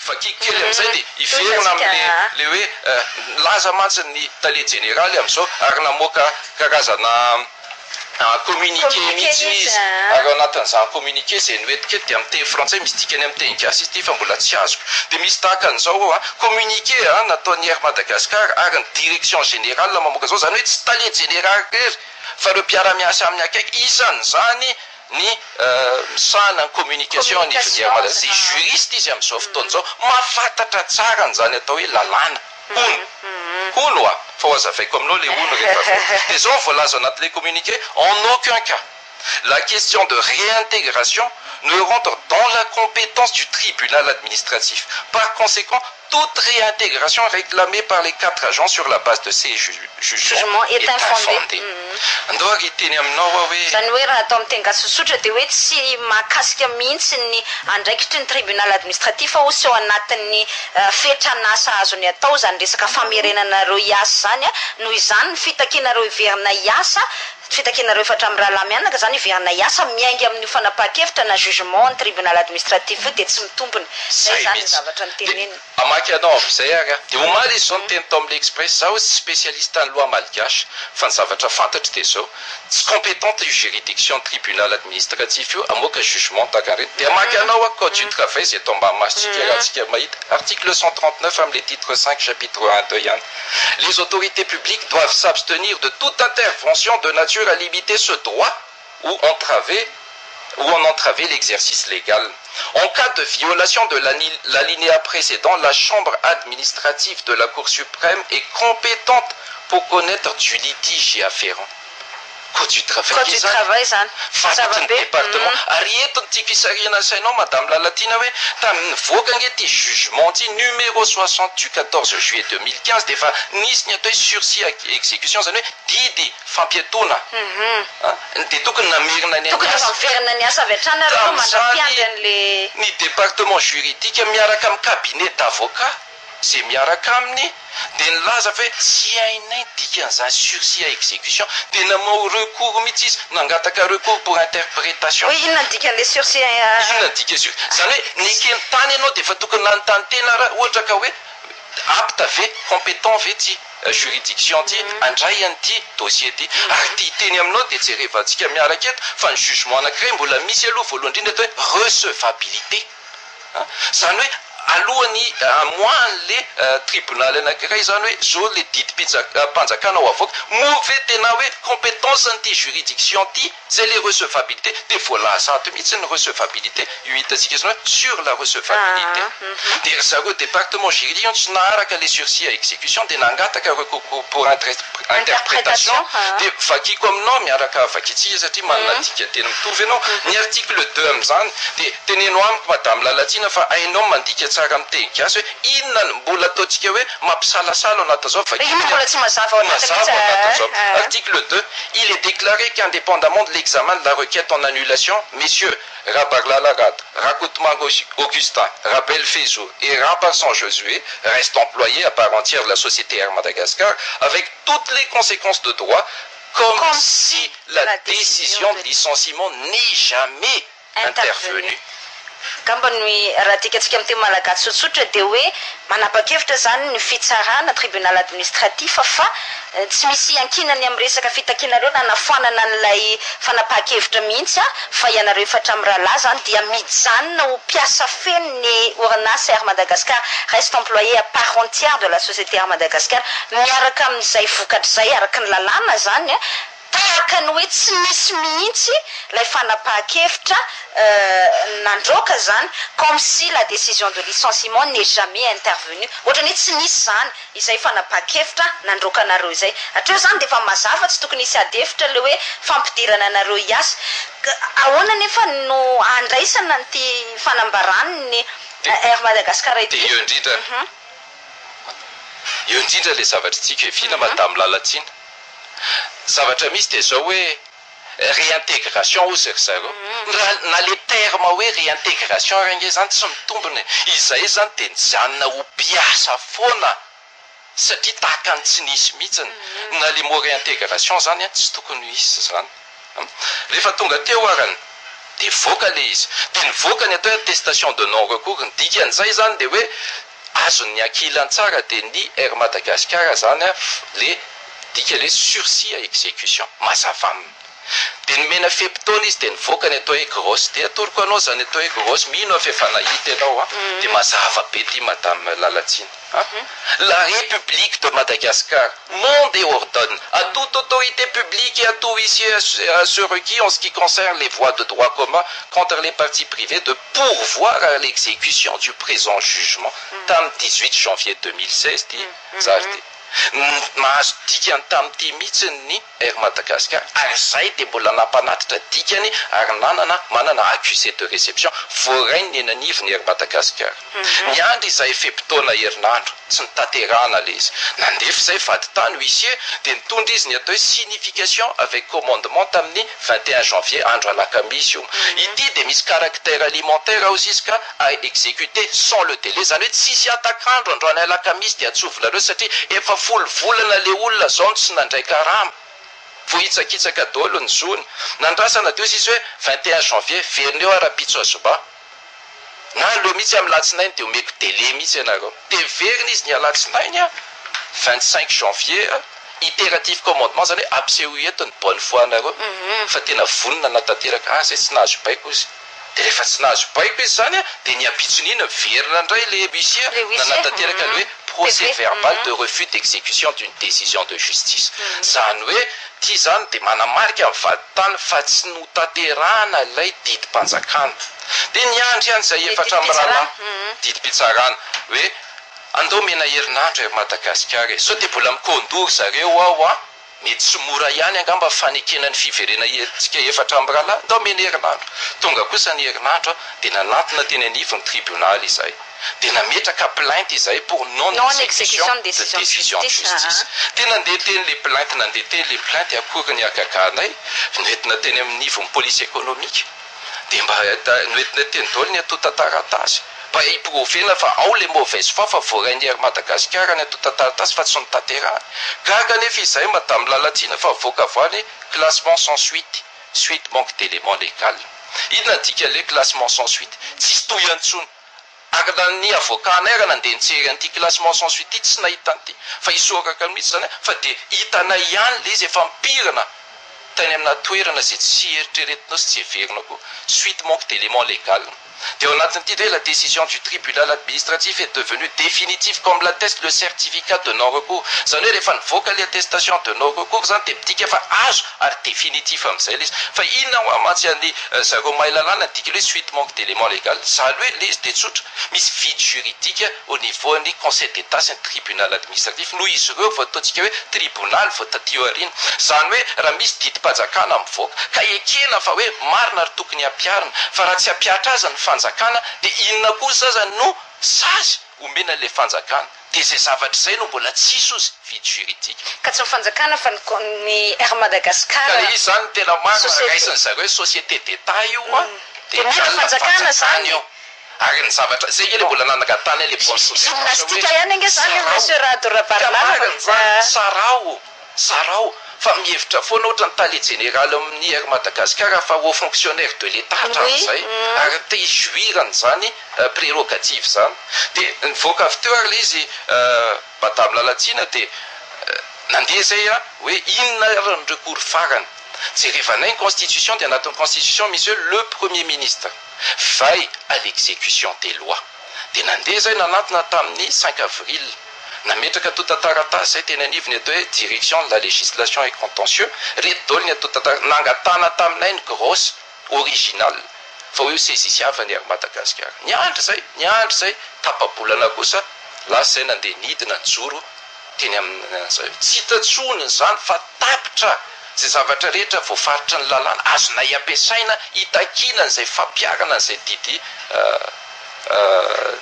Vakiko kely amin'izay dia hiverina amin'le le hoe nilaza mantsy ny tale jeneraly amin'izao ary namoaka karazana communiqué mihitsy izy, ary ao anatin'izany communiqué izay noentiko eto dia amin'ny teny frantsay, misy dikany amin'ny teny gasy izy ity fa mbola tsy azoko. Dia misy tahaka an'izao ao an, communiqué nataon'ny Air Madagascar ary ny direction générale mamoaka izao, izany hoe tsy tale jeneraly irery fa ireo mpiara-miasa aminy akaiky, isan'izany ny misahana ny communication anivon'ny Air Madagascar, izay juriste izy amin'izao fotoana izao, mahafantatra tsara an'izany atao hoe lalàna, hono, hono a! Fa ho azavaiko aminao ilay hono rehefa avy eo. Dia izao no voalaza ao anatin'ilay communiqué, en aucun cas, la question de réintégration ne rentre dans la compétence du tribunal administratif. Par conséquent, toute réintégration réclamée par les quatre agents sur la base de ces jugements est infondée. Andao ary hiteny aminao aho hoe. Izany hoe raha atao amin'ny teny gasy tsotsotra dia hoe tsy mahakasika mihitsy ny andraikitry ny tribunal administratif hoy sy ao anatin'ny fetran'asa azony atao izany resaka famerenana ireo hiasa izany. Noho izany ny fitakiana ireo hiverina hiasa, fitakiana ireo efatra mirahalahy mianaka izany hiverina hiasa miainga amin'io fanapahan-kevitra na jugement ny tribunal administratif io dia tsy mitombina. Izay Zay izany ny mihitsy. zavatra Dia noteneniny. hamaky anao amin'izay ary aho. Dia omaly izy izao niteny tao amin'ny L'Express, izaho tsy spécialiste ny loi malgache, fa ny zavatra fantatro dia izao, tsy compétente io juridiction tribunal administratif io hamoaka jugement tahaka an'ireny. Dia hamaky anao aho code du travail izay atao ambany masontsika raha tsika mahita, article 139 amin'ilay titre 5 chapitre 1 teo ihany. Les autorités publiques doivent s'abstenir de toute intervention de nature à limiter ce droit ou entraver ou en entraver l'exercice légal. En cas de violation de l'alinéa précédent, la chambre administrative de la Cour suprême est compétente pour connaître du litige y afférent. Code du travail Code du izany. travail izany. Fantatry ny Zava-be. département. Ary eto no tiako hisarihana ny sainao Madame Lalatiana hoe tamin'ny nivoaka ange ity jugement ity numéro 60 du 14 juillet 2015 dia efa nisy ny atao hoe sursis à exécution, izany hoe didy fampiatoana. Dia tokony namerina ny Tokony efa asa. miverina ny asa avy hatrany nareo Tamin'izany mandra-piandry an'le. ny département juridique miaraka amin'ny cabinet d'avocat izay miaraka aminy dia nilaza fa hoe tsy hainay dikan'izany sursis à exécution, dia nanao recours mihitsy izy, nangataka recours pour interprétation. Hoe inona ny dikan'le sursis à. Inona ny dikan'ny sursis, izany hoe nekeny tany ianao dia efa tokony nanontany tena raha ohatra ka hoe apte ve, compétent ve ity juridiction ity handray an'ity dossier ity. Ary ity hiteny aminao dia jerevantsika miaraka eto fa ny jugement anankiray mbola misy aloha voalohany indrindra atao hoe recevabilité. Izany hoe alohan'ny hamoahan'le tribonaly anankiray izany hoe zao le didim-panjakana ho avoaka, moa ve tena hoe compétence an'ity juridiction ity zay le recevabilité, dia voalaza ato mihitsy ny recevabilité, io hitantsika izany hoe sur la recevabilité. Dia ry zareo département juridique tsy naharaka le sursis à exécution dia nangataka recours pour interprétation, dia vakiko aminao miaraka vakintsika satria manana dikanteny mitovy ianao, ny article 2 amin'izany dia teneno amiko Madame Lalatiana fa hainao mandika tsara amin'ny teny gasy hoe inona no mbola ataontsika hoe mampisalasala ao anatin'izao, Inona vakiko mbola tsy mazava ao anatin'izao? Mazava ao anatin'izao. Article 2, il est déclaré qu'indépendamment de l'examen de la requête en annulation, messieurs Rabarilala Rado, Rakotomanga Augustin, Rabel Fezo et Ramparsan Josué restent employés à part entière de la société Air Madagascar avec toutes les conséquences de droit, comme Comme si la la décision de licenciement n'est jamais intervenue. Angamba ny raha adikatsika amin'ny teny malagasy tsotsotra dia hoe manapa-kevitra izany ny fitsarana, tribunal administratif, fa tsy misy iankinany amin'ny resaka fitakianareo na hanafoanana an'ilay fanapahan-kevitra mihitsy fa ianareo efatra mirahalahy izany dia mijanona ho mpiasa feno ny orinasa Air Madagascar, reste employé à part entière de la société Air Madagascar, miaraka amin'izay vokatra izay araka ny lalàna izany. Tahaka ny hoe tsy nisy mihitsy ilay fanapahan-kevitra nandroaka izany, comme si la décision de licenciement n'est jamais intervenue. Ohatran'ny hoe tsy nisy izany izay fanapahan-kevitra nandroaka anareo izay. Hatreo izany dia efa mazava, tsy tokony hisy ady hevitra ilay hoe fampidirana anareo hiasa. Ahoana anefa no handraisana an'ity fanambaran'ny Air Madagascar ity? Dia eo indrindra, eo indrindra ilay zavatra tiako hiaviana Madame Lalatiana. Zavatra misy dia izao hoe réintégration hozy ry zareo. Raha na le terme hoe réintégration ary ange izany tsy mitombina e. Izay izany dia nijanona ho mpiasa foana satria tahaka ny tsy nisy mihitsiny. Na le mot réintégration izany tsy tokony ho hisy izany. Rehefa tonga teo arany. De voaka le izy, de nivoaka ny atao hoe attestation de non recours. Ny dikan'izay zany de hoe azon'ny ankilany tsara, de ny Air Madagascar zany a, le dika le sursis à exécution mazava aminy. De nomena fe-potoana izy, de nivoaka ny atao hoe grosse. De atoroko anao zany atao hoe grosse, mino aho fa efa nahita ianao a. De mazava be ty, madame Lalatsina. La République de Madagascar mande et ordonne à toute autorité publique et à tout huissier à ce requis en ce qui concerne les voies de droit commun contre les parties privées de pourvoir à l'exécution du présent jugement tamin'ny 18 janvier 2016. Ty zary ty mahazo dikany tamin'ity mihitsy ny Air Madagascar, ary zay de mbola nampanatitra dikany ary nanana manana accusé de réception voarainy ny enanivo ny Air Madagascar. Niandry izay fe-potoana herinandro, tsy nitaterahana le izy. Nandefa zay vady tany huissier, de nitondra izy ny atao hoe signification avec commandement tamin'ny 21 janvier, andro alakamisy io. Ity de misy caractère alimentaire ao izy ka à exécuter sans le délai, zany hoe tsisy atakandro androany alakamisy de atsovinareo, satria efa 10 volana le olona zao no tsy nandray karama, vohitsakitsaka daholo ny zony. Nandrasana teo izy izy hoe 21 janvier verina eo ara-pitso azoba na aloha mihitsy amy latsinainy, de omeko délai mihitsy ianareo. De verina izy ny alatsinainy a 25 janvier, itératif commandement, zany hoe ampiseho eto ny bonne foi nareo fa tena vonona natanteraka. Ah, zay tsy nahazo baiko izy. De rehefa tsy nahazo baiko izy zany a, de ny ampitson'iny verina indray le huissier nanatanteraka le hoe procès verbal de refus d'exécution d'une décision de justice. Zany hoe ty zany de manamarika mivady tany fa tsy notanterahana ilay didim-panjakana. De niandry any zay efatra amy rahalahy didim-pitsarana hoe andao mena herinandro e Madagasikara e, sao de mbola mikondory zareo ao a, mety tsy mora ihany angamba fanekena ny fiverena tsika efatra amy rahalahy, ndao mena herinandro. Tonga kosa ny herinandro, de nanatona teny anivony tribunal izay, de nametraka plainte izay pour non exécution de décision de justice. De nandeha teny le plainte, nandeha teny le plainte, akory ny agaganay, noentina teny amin'ny nivony police économique, de mba noentina teny daholo ny atota-taratasy mba hiprouvena fa ao le mauvaise foi, fa voarainy Air Madagasikara ny atota-taratasy fa tsy notanterahany. Gaga nefa izay, madame Lalatsina, fa voaka voany classement sans suite, suite manque d'élément légal. Inona dika le classement sans suite? Tsisy toy antsony. Ary na ny avocat-nay raha nandeha nitsery an'ity classement sans suite ty, tsy nahita an'ity fa isoraka mihitsy zany, fa de hitanay ihany le izy efa mipirina tany amina toerana zay tsy eritreretinao sy tsy everina koa. Suite manque d'élément légal. De ao anatin'ity de la décision du tribunal administratif est devenue définitive comme l'atteste le certificat de non recours. Zany hoe rehefa nivoaka le attestation de non recours zany, de midika fa azo ary définitif am'izay le izy. Fa inona ho amatsy any zareo mahay lalàna dika le suite manque d'élément légal? Zany hoe le izy de tsotra, misy vide juridique au niveau ny Conseil d'état sy ny tribunal administratif noho izy ireo vao ataontsika hoe tribunal vao tatio arina. Zany hoe raha misy didim-panjakana mivoaka ka ekena fa hoe marina ary tokony ampiarina, fa raha tsy ampiatra azy ny fanjakana, de inona koa zaza no sazy omena le fanjakana? De zay zavatra zay no mbola tsisy ozy, vide juridique. Ka tsy ny fanjakana fa ny Air Madagascar. Ka le izy zany tena marina, raisiny zareo hoe société d'état io a. De mila fanjakana zany. Io ary ny zavatra zay le mbola nanakatany le bon. Gymnastique ihany ange zany, monsieur Rado Rabarilala. Sarao sarao fa mihevitra foana ohatra ny tale général amin'ny Air Madagascar fa haut fonctionnaire de l'état hatram'izay ary te jouirany zany prérogative zany. De nivoaka avy teo ary le izy, madame Lalatsina, de nandeha zay a hoe inona ary ny recours farany. Jerevanay ny constitution, de anatin'ny constitution misy hoe le premier ministre veille à l'exécution des lois. De nandeha zay nanatona tamin'ny 5 avril, nametraka tota-taratasy zay teny anivony atao hoe direction de la législation et contentieux. Reto daholo ny atota nangatana taminay, ny grosse original fa hoe saisisiavany Air Madagasikara. Niandry zay, niandry zay tapabolana kosa lasa zay, nandeha nidina njoro teny amin'zay, tsy hitatsony zany fa tapitra zay zavatra rehetra voafaritra ny lalàna azonay ampiasaina hitakiana n'izay fampiarana n'izay didy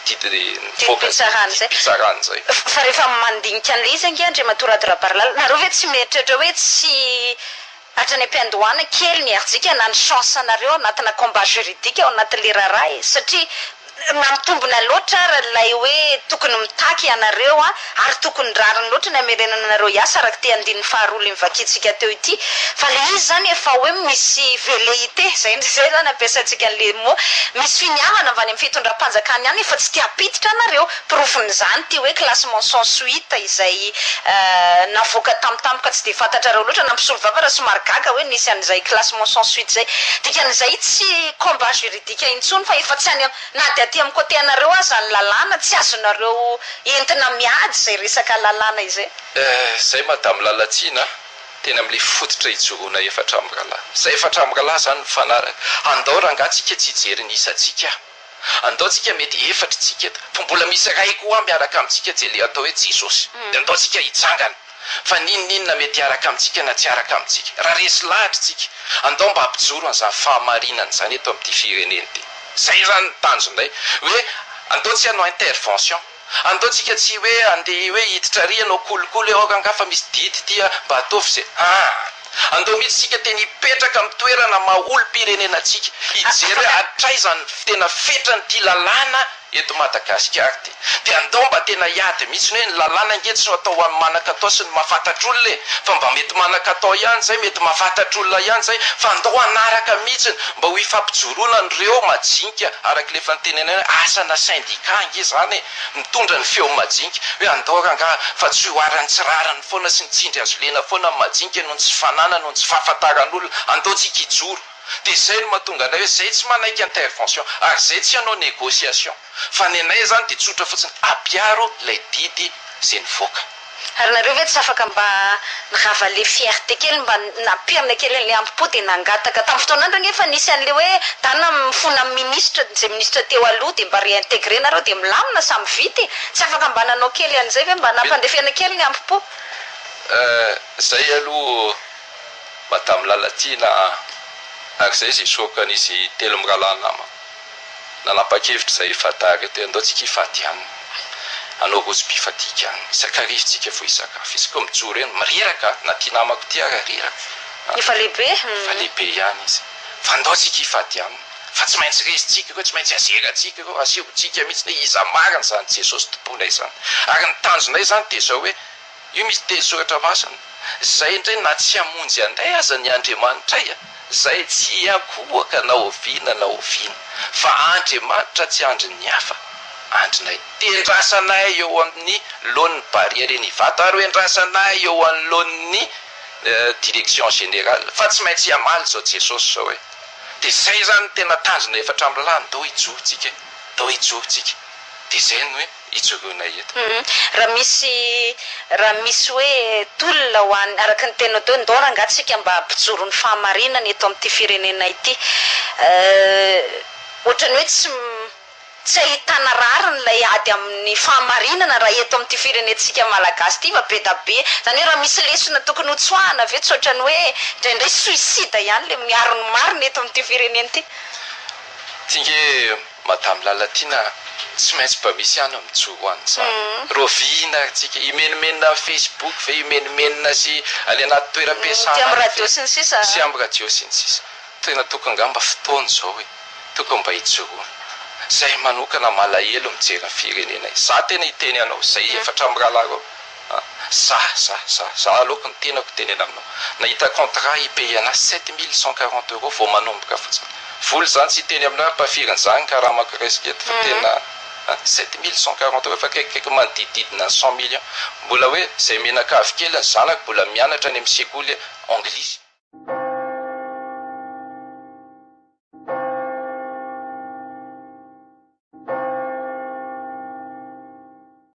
didy Pitsarana zay. Pitsarana zay. Fa rehefa mandinika an'le izy ange, Andriamatoa Rado Rabarilala, nareo ve tsy mieritreritra hoe tsy hatrany am-piandohana kely ny herijika na ny chance anareo anatina combat juridique ao anatin'le raharaha e? Satria Na mitombina loatra ary ilay hoe tokony mitaky ianareo a, ary tokony rariny loatra ny amerenana anareo hiasa araka ity andininy faharoa le mivakintsika teo ity, fa le izy zany efa hoe misy velléité zay zay zany ampiasaintsika an'le mot, misy finiavana avy any amin'ny fitondram-panjakana ihany efa tsy tia hampiditra anareo. Porofon'izany ty hoe classement sans suite izay navoaka tampotampoka, tsy de fantatrareo loatra, na mpisolo vava raha somary gaga hoe nisy an'izay classement sans suite zay. Dikan'izay tsy combat juridique intsony fa efa tsy any na de aty amin'ny côté anareo aza ny lalàna, tsy azonareo entina miady zay resaka lalàna izay. Zay, madame Lalatiana, tena am'le fototra ijoroana efatra amby rahalahy zay. Efatra amby rahalahy zany mifanaraka andao rangatsika tsy hijery ny isantsika, andao tsika mety efatra tsika eto fa mbola misy ray koa miaraka amintsika, tsy le atao hoe Jesosy, de andao tsika hitsangana fa ninoninona mety hiaraka amintsika na tsy araka amintsika. Raha resy lahatra tsika, andao mba hampijoro an'izany fahamarinana zany eto amin'ity firenena ity. Zay zany ny tanjonay hoe andao tsy hanao intervention, andao tsika tsy hoe andeha hoe hiditra ary anao kolikoly hoe aoka angaha fa misy didy ty a mba ataovy zay. Andao mihitsy tsika teny hipetraka amin'ny toerana maha olom-pirenena atsika, hijery hoe hatraizany tena fetrany ty lalàna eto Madagasikara ty, de andao mba tena hiady mihitsy ny hoe ny lalàna ange tsy atao ho an'ny manan-katao sy ny mahafantatr' olona e, fa mba mety manan-katao ihany zay, mety mahafantatr' olona ihany zay, fa andao hanaraka mihitsiny mba ho ifampijoroana an'ireo majinika araka le efa nitenenana hoe asana syndicat ange zany e, mitondra ny feo majinika hoe andao rangaha fa tsy hoarany tsy rariny foana sy ny tsindry azo lena foana ny majinika noho ny tsy fananana, noho ny tsy fahafantaran'olona. Andao tsika hijoro. De zay no mahatonga anay hoe zay tsy manaiky intervention ary zay tsy hanao négociation, fa ny anay zany de tsotra fotsiny: ampiaro ilay didy zay nivoaka. Ary nareo ve tsy afaka mba nirava le fierté kely, mba nampirina kely an'le ampo de nangataka tamin'ny fotoan'andro nefa nisy an'le hoe dana mifona amin'ny ministre zay ministre teo aloha, de mba réintégré nareo de milamina samy vity? Tsy afaka mba nanao kely an'izay ve mba nampandefena kely ny ampo? Zay aloha, madame Lalatiana, ary zay zay sokan'izy telo mirahalahy nama nanapa-kevitra zay efa dary eto, andao tsika hifady hanina, anao rojo-pifadika any isakarivotsika vo isakafo izy koa mijoro eny mireraka na tia namako ty ara reraka. Efa lehibe. Fa lehibe ihany izy, fa andao tsika hifady hanina fa tsy maintsy resitsika reo, tsy maintsy azeratsika reo, asehontsika mihitsy hoe iza marina zany Jesosy tomponay zany. Ary ny tanjonay zany de zao hoe io misy teny soratra masina zay indray: na tsy hamonjy andray aza ny Andriamanitray a, zay tsy ankohaka na oviana na oviana, fa Andriamanitra tsy andriny hafa andrinay, tendrasanay eo amin'ny loan'ny barrière eny Ivato ary hoendrasanay eo anoloan'ny direction générale, fa tsy maintsy hamaly zao Jesosy zao hoe de zay zany tena tanjona efatra amby lany. Dao hijorotsika, dao hijorotsika, de zay ny hoe ijoroanay eto. Raha misy hoe tolona ho any araka ny tena teo, ndao rangatsika mba hampijoro ny fahamarinana eto amin'ity firenena ity, ohatrany hoe tsy ahitana rariny lay ady amin'ny fahamarinana raha eto amin'ity firenentsika malagasy ity, fa be da be zany hoe raha misy lesona tokony hotsoahana ve, tsy ohatrany hoe indraindray suicide ihany le miaro ny marina eto amin'ity firenena ity? Tinge, madame Lalatiana, tsy maintsy mba misy ihany mijoro an'izany. Rovina ary tsika imenomenina amin'ny Facebook ve, imenomenina sy any anaty toeram-piasana ty amin'ny radio sy ny sisa. Sy amin'ny radio sy ny sisa. Tena tokony ngamba fotoana zao hoe tokony mba hijoroana. Zay manokana malahelo mijery ny firenenay. Za tena hiteny anao zay efatra amin'ny rahalahy reo. Za aloha ny tenako tenena aminao, nahita contrat ipaye anahy 7140 euros vao manomboka fotsiny vola zany. Tsy hiteny aminao ampafirin'izany karamako resaka eto, fa tena 7140 euros, fa akaikikaiky manodidididina ny 100 millions. Mbola hoe zay menakavy kely ny zanako mbola mianatra any amin'ny sekoly anglisy.